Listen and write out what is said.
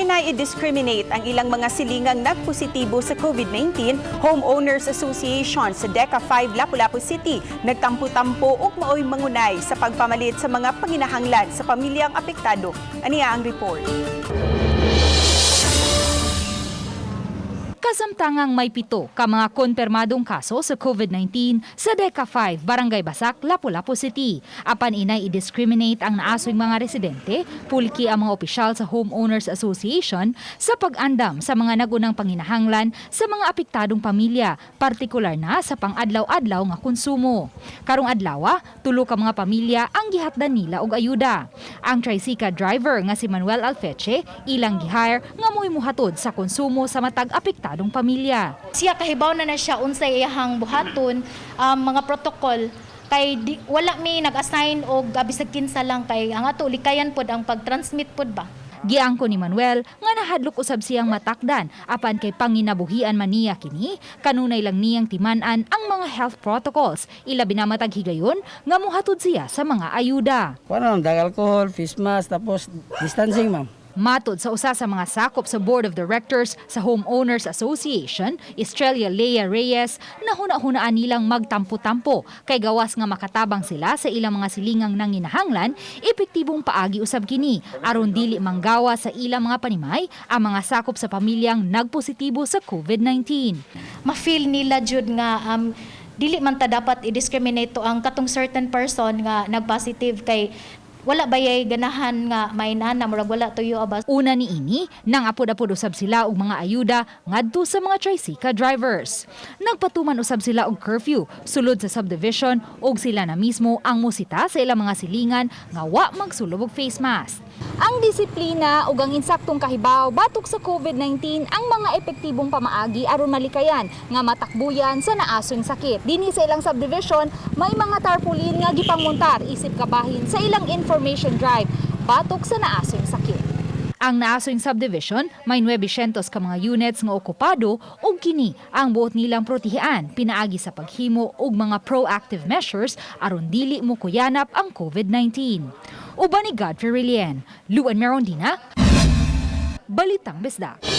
Inay i-discriminate ang ilang mga silingang nagpositibo sa COVID-19, Homeowners Association sa Deca 5, Lapu-Lapu City nagtampo-tampo ug maoy mangunay sa pagpamalit sa mga panginahanglan sa pamilyang apektado. Aniya ang report. Kasamtangang may 7 ka mga konpermadong kaso sa COVID-19 sa Deca 5, Barangay Basak, Lapu-Lapu City. Apan inay i-discriminate ang naasoy mga residente, pulki ang mga opisyal sa Homeowners Association sa pag-andam sa mga nagunang panginahanglan sa mga apektadong pamilya, partikular na sa pang-adlaw-adlaw nga konsumo. Karong adlawa, 3 ka mga pamilya ang gihatdan nila og ayuda. Ang tricycle driver nga si Manuel Alfeche, ilang gihire nga mo'y muhatod sa konsumo sa matag apektadong pamilya. Siya kahibaw na na siya unsay iyahang buhaton, mga protocol kay di, wala mi nag-assign og bisag kinsa lang kay ang ato likayan pod ang pag-transmit pod ba. Giangko ni Manuel nga nahadlok usab siyang matakdan apan kay panginabuhian man niya kini, kanunay lang niyang timan-an ang mga health protocols, ilabi na matag higayon nga muhatod siya sa mga ayuda. Kuan lang, dag alcohol, face mask, tapos distancing, ma'am. Matod sa usa sa mga sakop sa Board of Directors sa Homeowners Association, Estrella Lea Reyes, nahuna-hunaan nilang magtampo-tampo kay gawas nga makatabang sila sa ilang mga silingang nanginahanglan, epektibong paagi usab kini aron dili manggawa sa ilang mga panimay ang mga sakop sa pamilyang nagpositibo sa COVID-19. Ma-feel nila jud nga dili man ta dapat i-discriminate to ang katong certain person nga nag-positive kay wala bayay ganahan nga may nana, murag wala tuyo aba. Una ni ini, nang apod-apod usab sila og mga ayuda ngadto sa mga tricycle drivers. Nagpatuman usab sila og curfew sulod sa subdivision og sila na mismo ang musita sa ilang mga silingan nga wa magsulob og face mask. Ang disiplina ug ang insaktong kahibaw batok sa COVID-19 ang mga epektibong pamaagi aron malikayan nga matakbuyan sa naasong sakit. Dinhi sa ilang subdivision, may mga tarpaulin nga gipangmontar isip kabahin sa ilang information drive batok sa naasong sakit. Ang naasoy subdivision may 900 ka mga units nga okupado ug kini ang buot nilang protehian pinaagi sa paghimo og mga proactive measures aron dili mo kuyanap ang COVID-19. Uban ni Godfrey Relien, Luan Merondina, Balitang Bisdak.